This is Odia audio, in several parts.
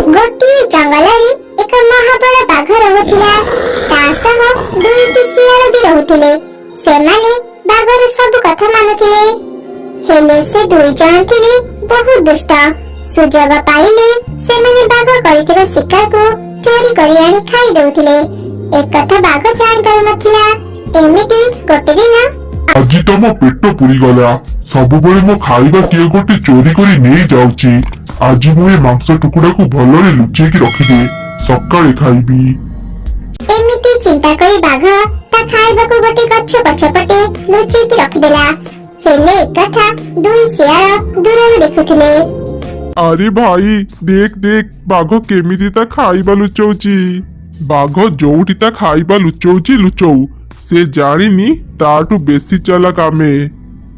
ଗୋଟିଏ ଜଙ୍ଗଲରେ ଏକ ମହାବଳ ବାଘ ରହୁଥିଲା। ତା ସହ ଦୁଇଟି ଶିଆଳ ବି ରହୁଥିଲେ। ସେମାନେ ବାଘର ସବୁ କଥା ମାନୁଥିଲେ। ହେଲେ ସେ ଦୁଇ ଜଣ ଥିଲେ ବହୁତ ଦୁଷ୍ଟ। ସୁଯୋଗ ପାଇଲେ ସେମାନେ ବାଘ କରିଥିବା ଶିକାରକୁ ଚୋରି କରି ଆଣି ଖାଇ ଦଉଥିଲେ। ଏକଥା ବାଘ ଜାଣିପାରୁନଥିଲା। ଏମିତି ଗୋଟେ ଦିନ, ଆଜି ତ ମୋ ପେଟ ପୁରିଗଲା। ସବୁବେଳେ ମୋ ଖାଇବା କିଏ ଗୋଟେ ଚୋରି କରି ନେଇ ଯାଉଛି। ଆଜି ମୁଁ ଏ ମାଂସ ଟୁକୁଡାକୁ ଭଲରେ ଲୁଚେଇକି ରଖିଦିଏ, ସକାଳେ ଖାଇବି। ଏମିତି ଚିନ୍ତା କରି ବାଘ ତା ଖାଇବାକୁ ଗୋଟେ ଗଛ ପଛପଟେ ଲୁଚେଇକି ରଖିଦେଲା। ହେଲେ ଏକଥା ଦୁଇ ଶିଆଳ ଦୂରରୁ ଦେଖୁଥିଲେ। ଆରେ ଭାଇ, ଦେଖ ଦେଖ, ବାଘ କେମିତି ତା ଖାଇବା ଲୁଚଉଛି। ବାଘ ଯୋଉଠି ତା ଖାଇବା ଲୁଚଉଛି ଲୁଚଉ, ସେ ଜାଣିନି ତାଠୁ ବେଶୀ ଚାଲାକ ଆମେ।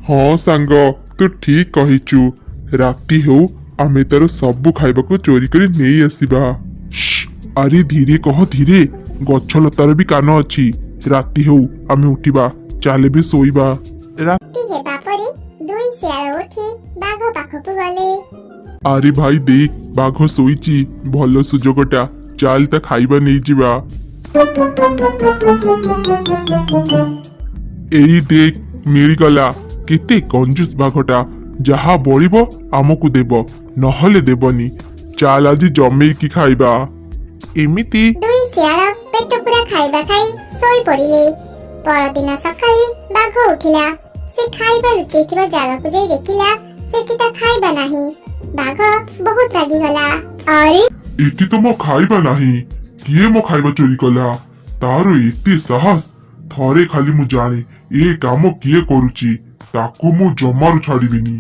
ହଁ ସାଙ୍ଗ, ତୁ ଠିକ କହିଛୁ। ରାତି ହଉ, ଆମେ ତାର ସବୁ ଖାଇବାକୁ ଚୋରି କରି ନେଇ ଆସିବା। ଶ୍ଶ, ଆରେ ଧୀରେ କହ ଧୀରେ, ଗଛ ଲତାର ବି କାନ ଅଛି। ରାତି ହଉ, ଆମେ ଉଠିବା। ଚାଲ, ଏବେ ଶୋଇବା। ରାତି ହେବା ପରେ ଦୁଇ ଶିଆଳ ଉଠି ବାଘ ପାଖକୁ ଗଲେ। ଆରେ ଭାଇ, ଦେଖ, ବାଘ ଶୋଇଛି। ଭଲ ସୁଯୋଗଟା, ଚାଲ ତା ଖାଇବା ନେଇଯିବା। ଏଇ ଦେଖ, ମିଳିଗଲା। କେତେ କଞ୍ଜୁସ ବାଘଟା, ଯାହା ବଳିବ ଆମକୁ ଦେବ, ନହେଲେ ଦେବନି। ଚାଲ, ଆଜି ଜମେଇକି ଖାଇବା। ଏମିତି ଦୁଇ ଶିଆଳ ପେଟ ପୁରା ଖାଇବା ଖାଇ ଶୋଇ ପଡ଼ିଲେ। ପରଦିନ ସକାଳେ ବାଘ ଉଠିଲା। ସେ ଖାଇବା ଲୁଚେଇଥିବା ଜାଗାକୁ ଯାଇ ଦେଖିଲା, ସେଠି ତା ଖାଇବା ନାହିଁ। ବାଘ ବହୁତ ରାଗିଗଲା। ଆରେ, ଏଠି ତ ମୋ ଖାଇବା ନାହିଁ। କିଏ ମୋ ଖାଇବା ଚୋରି କଲା? ତାର ଏତେ ସାହସ! ଥରେ ଖାଲି ମୁଁ ଜାଣେ ଏ କାମ କିଏ କରୁଛି, ତାକୁ ମୁଁ ଜମାରୁ ଛାଡିବିନି।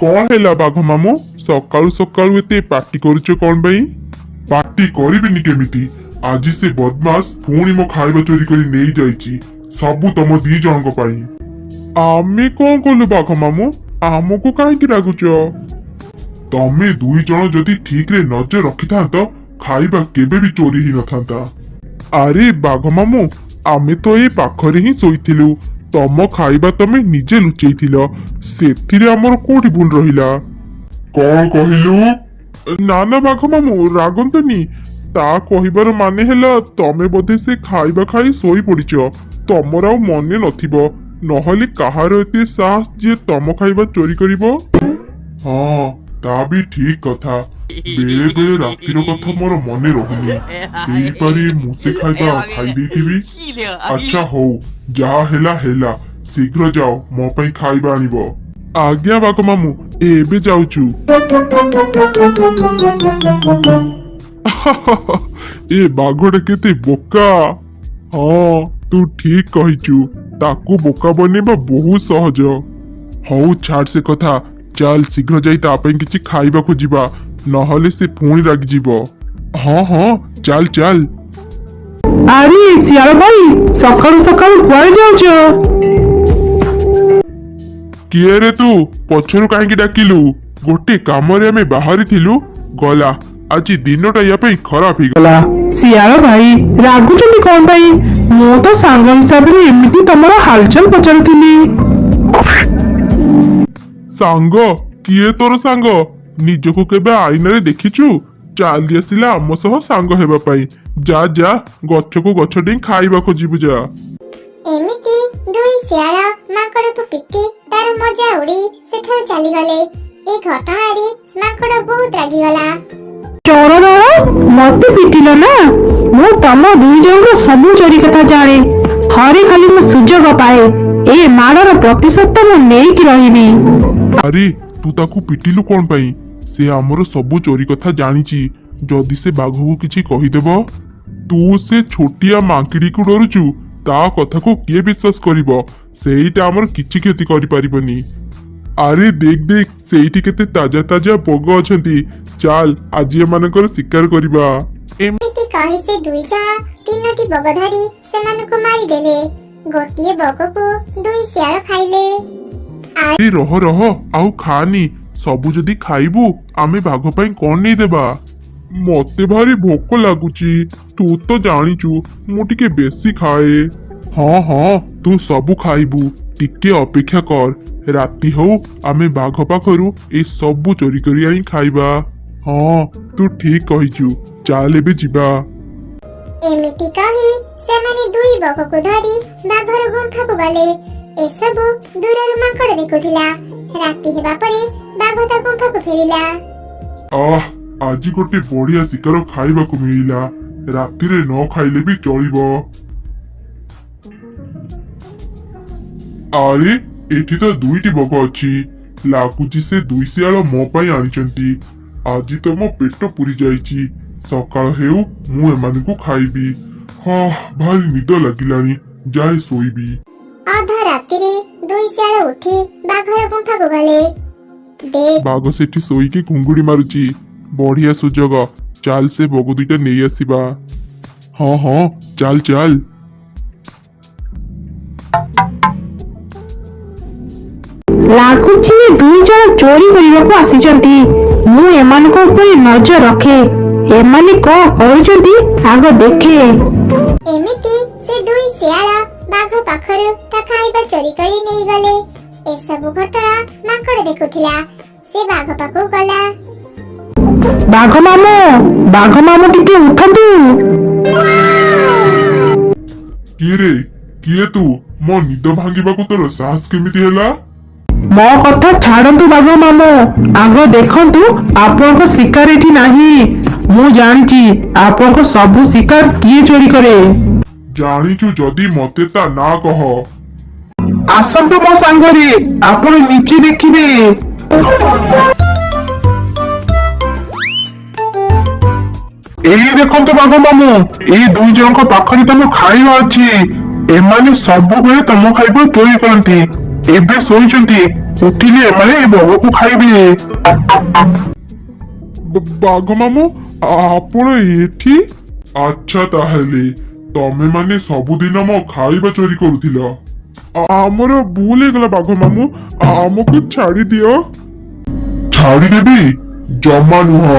କଣ ହେଲା ବାଘ ମାମୁଁ, ସକାଳୁ ସକାଳୁ ଏତେ ପାଟି କରୁଛ କଣ ପାଇଁ? ପାଟି କରିବିନି କେମିତି? ଆଜି ସେ ବଦମାସ ପୁଣି ମୋ ଖାଇବା ଚୋରି କରି ନେଇଯାଇଛି। ସବୁ ତମ ଦି ଜଣଙ୍କ ପାଇଁ। ଆମେ କଣ କଲୁ ବାଘ ମାମୁଁ? ଆମକୁ କାହିଁକି ରାଗୁଛ? ତମେ ଦୁଇ ଜଣ ଯଦି ଠିକରେ ନଜର ରଖିଥାନ୍ତ, ଖାଇବା କେବେ ବି ଚୋରି ହେଇନଥାନ୍ତା। ଆରେ ବାଘ ମାମୁଁ, ଆମେ ତ ଏ ପାଖରେ ହିଁ ଶୋଇଥିଲୁ। ତମ ଖାଇବା ତମେ ନିଜେ ଲୁଚେଇଥିଲ, ସେଥିରେ ଆମର କୋଉଠି ଭୁଲ ରହିଲା? କଣ କହିଲୁ? ନା ନା ବାଘ ମାମୁଁ, ରାଗନ୍ତୁନି। ତା କହିବାର ମାନେ ହେଲା, ତମେ ବୋଧେ ସେ ଖାଇବା ଖାଇ ଶୋଇ ପଡିଛ, ତମର ଆଉ ମନେ ନଥିବ। ନହେଲେ କାହାର ଏତେ ସାହସ ଯିଏ ତମ ଖାଇବା ଚୋରି କରିବ? ହଁ, ତା ବି ଠିକ କଥା। ବେଳେ ବେଳେ ରାତିର କଥା ମୋର ମନେ ରହୁନି। ହେଇପାରେ ମୁଁ ସେ ଖାଇବା ଖାଇ ଦେଇଥିବି। ଆଚ୍ଛା ହଉ, ଯାହା ହେଲା ହେଲା। ଶୀଘ୍ର ଯାଅ, ମୋ ପାଇଁ ଖାଇବା ଆଣିବ। ଆଜ୍ଞା ବାଘ ମାମୁଁ, ଏବେ ଯାଉଛୁ। ଏ ବାଘଟା କେତେ ବୋକା! ହଁ, ତୁ ଠିକ କହିଛୁ, ତାକୁ ବୋକା ବନେଇବା ବହୁତ ସହଜ। ହଉ ଛାଡ ସେ କଥା, ଚାଲ ଶୀଘ୍ର ଯାଇ ତା ପାଇଁ କିଛି ଖାଇବାକୁ ଯିବା, ନହେଲେ ସେ ପୁଣି ରାଗିଯିବ। ହଁ ହଁ, ଚାଲ ଚାଲ। ଆରେ ଶିଆଳ ଭାଇ, ସକାଳୁ ସକାଳୁ କୁଆଡେ ଯାଉଛ? କିଏ ରେ ତୁ? ପଛରୁ କାହିଁକି ଡାକିଲୁ? ଗୋଟେ କାମରେ ଆମେ ବାହାରିଥିଲୁ। ଗଲା, ଆଜି ଦିନଟା ୟା ପାଇଁ ଖରାପ ହେଇଗଲା। ଗଲା। ଶିଆଳ ଭାଇ, ରାଗୁଛନ୍ତି କଣ ପାଇଁ? ମୁଁ ତ ସାଙ୍ଗ ହିସାବରେ ଏମିତି ତମର ହାଲଚାଲ ପଚାରୁଥିଲି। ସାଙ୍ଗ? କିଏ ତୋର ସାଙ୍ଗ? ନିଜକୁ କେବେ ଆଇନାରେ ଦେଖିଛୁ? ଚାଲି ଆସିଲା ଆମ ସହ ସାଙ୍ଗ ହେବା ପାଇଁ। ଯା ଯା, ଗଛକୁ ଗଛ ଡେଇଁ ଖାଇବାକୁ ଯିବୁ, ଯା। ଏମିତି ଦୁଇ ଶିଆଳ ମାଙ୍କଡକୁ ପିଟି ତାର ମଜା ଉଡେଇ ସେଠାରୁ ଚାଲିଗଲେ। ଏ ଘଟଣାରେ ମାଙ୍କଡ ବହୁତ ରାଗିଗଲା। ଚୋର ଦଳ, ମତେ ପିଟିଲ ନା? ମୁଁ ତମ ଦୁଇ ଜଣଙ୍କ ସବୁ ଚୋରି କଥା ଜାଣେ। ଥରେ ଖାଲି ମୁଁ ସୁଯୋଗ ପାଏ, ଏ ମାଡ଼ର ପ୍ରତିଶୋଧ ତ ମୁଁ ନେଇକି ରହିବି। ଆରେ, ତୁ ତାକୁ ପିଟିଲୁ କଣ ପାଇଁ? ସେ ଆମର ସବୁ ଚୋରି କଥା ଜାଣିଛି। ଯଦି ସେ ବାଘକୁ କିଛି କହିଦେବ? ତୁ ସେ ଛୋଟିଆ ମାଙ୍କିଡିକୁ ଡରୁଛୁ? ତା କଥାକୁ କିଏ ବିଶ୍ୱାସ କରିବ? ସେଇଟା ଆମର କିଛି କ୍ଷତି କରିପାରିବନି। ଆରେ ଦେଖ ଦେଖ, ସେଇଠି କେତେ ତାଜା ତାଜା ବଗ ଅଛନ୍ତି। ଚାଲ, ଆଜି ଏମାନଙ୍କର ଶିକାର କରିବା। ଏମିତି କହି ସେ ଦୁଇ ଜଣ ତିନୋଟି ବଗ ଧରି ସେମାନଙ୍କୁ ମାରିଦେଲେ। ଗୋଟିଏ ବଗକୁ ଦୁଇ ଶିଆଳ ଖାଇଲେ। ଆରେ ରହ ରହ, ଆଉ ଖାନି। ସବୁ ଯଦି ଖାଇବୁ, ଆମେ ବାଘ ପାଇଁ କଣ ନେଇଦେବା? ମତେ ଭାରି ଭୋକ ଲାଗୁଛି। ତୁ ତ ଜାଣିଛୁ ମୁଁ ଟିକେ ବେଶୀ ଖାଏ। ହଁ ହଁ, ତୁ ସବୁ ଖାଇବୁ, ଟିକେ ଅପେକ୍ଷା କର। ରାତି ହଉ, ଆମେ ବାଘ ପାଖରୁ ଏ ସବୁ ଚୋରି କରି ଆଣି ଖାଇବା। ହଁ, ତୁ ଠିକ କହିଛୁ, ଚାଲ ଏବେ ଯିବା। ଏମିତି କହି ସେମାନେ ଦୁଇ ବଗକୁ ଧରି ବାଘର ଗୁମ୍ଫାକୁ ଗଲେ। ଏସବୁ ଦୂରରୁ ମାଙ୍କଡ ଦେଖୁଥିଲା। ରାତି ହେବା ପରେ ବାଘ ତା ଗୁମ୍ଫାକୁ ଫେରିଲା। ଆହ, ଆଜି ଗୋଟେ ବଢିଆ ଶିକାର ଖାଇବାକୁ ମିଳିଲା। ରାତିରେ ନ ଖାଇଲେ ବି ଚଳିବ। ଆରେ, ଏଠି ତ ଦୁଇଟି ବଗ ଅଛି। ଲାଗୁଛି ସେ ଦୁଇ ଶିଆଳ ମୋ ପାଇଁ ଆଣିଛନ୍ତି। ଆଜି ତ ମୋ ପେଟ ପୁରି ଯାଇଛି। ସକାଳ ହେଉ, ମୁଁ ଏମାନଙ୍କୁ ଖାଇବି। ହଁ, ଭାରି ନିଦ ଲାଗିଲାଣି, ଯାଏ ଶୋଇବି। ଅଧ ରାତିରେ ଦୁଇ ଶିଆଳ ଉଠି ବାଘର ଗୁମ୍ଫାକୁ ଗଲେ। ଦେଖ, ବାଘ ସେଠି ଶୋଇକି ଘୁଙ୍ଗୁଡି ମାରୁଛି। ବଢିଆ ସୁଯୋଗ, ଚାଲ ସେ ବଗ ଦୁଇଟା ନେଇ ଆସିବା। ହଁ ହଁ, ଚାଲ ଚାଲ। ଲାଗୁଛି ଏ ଦୁଇ ଜଣ ଚୋରି କରିବାକୁ ଆସିଛନ୍ତି। ମୁଁ ଏମାନଙ୍କ ଉପରେ ନଜର ରଖେ, ଏମାନେ କଣ କରୁଛନ୍ତି ଆଗ ଦେଖେ। ଏମିତି ସେ ଦୁଇ ଶିଆଳ ବାଘ ପାଖରୁ ତା ଖାଇବା ଚୋରି କରି ନେଇଗଲେ। ଏସବୁ ଘଟଣା ମାଙ୍କଡ ଦେଖୁଥିଲା। ସେ ବାଘ ପାଖକୁ ଗଲା। ବାଘ ମାମୁଁ, ବାଘ ମାମୁଁ, ଟିକେ ଉଠନ୍ତୁ। କିଏ ରେ? କିଏ ତୁ? ମୋ ନିଦ ଭାଙ୍ଗିବାକୁ ତୋର ସାହସ କେମିତି ହେଲା? ମୋ କଥା ଛାଡନ୍ତୁ ବାଘ ମାମୁଁ, ଆଗ ଦେଖନ୍ତୁ ଆପଣଙ୍କ ଶିକାର ଏଠି ନାହିଁ। ମୁଁ ଜାଣିଛି ଆପଣଙ୍କ ସବୁ ଶିକାର କିଏ ଚୋରି କରେ। ଜାଣିଛୁ ଯଦି ମତେ ତା ନାଁ କହ। ଆସନ୍ତୁ ମୋ ସାଙ୍ଗରେ, ଆପଣ ନିଜେ ଦେଖିବେ। ଏଇ ଦେଖନ୍ତୁ ବାଘ ମାମୁଁ, ଏଇ ଦୁଇ ଜଣଙ୍କ ପାଖରେ ତମ ଖାଇବା ଅଛି। ଏମାନେ ସବୁବେଳେ ତମ ଖାଇବା ଚୋରି କରନ୍ତି। ଏବେ ଶୋଇଛନ୍ତି, ଉଠିଲେ ଏମାନେ ଏ ବଗକୁ ଖାଇବେ। ବାଘ ମାମୁଁ, ଆପଣ ଏଠି? ଆଚ୍ଛା, ତାହେଲେ ତମେ ମାନେ ସବୁଦିନ ମୋ ଖାଇବା ଚୋରି କରୁଥିଲ। ଆମର ଭୁଲ ହେଇଗଲା ବାଘ ମାମୁଁ, ଆମକୁ ଛାଡି ଦିଅ। ଛାଡ଼ିଦେବି? ଜମା ନୁହଁ।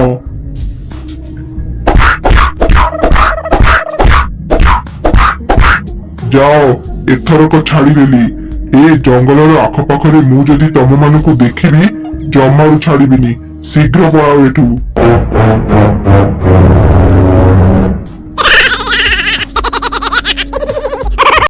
ଯାଅ, ଏଥରକ ଛାଡ଼ିଦେଲି। ଏ ଜଙ୍ଗଲର ଆଖପାଖରେ ମୁଁ ଯଦି ତମମାନଙ୍କୁ ଦେଖିବି, ଜମାରୁ ଛାଡ଼ିବିନି। ଶୀଘ୍ର ପଳାଅ ଏଠୁ।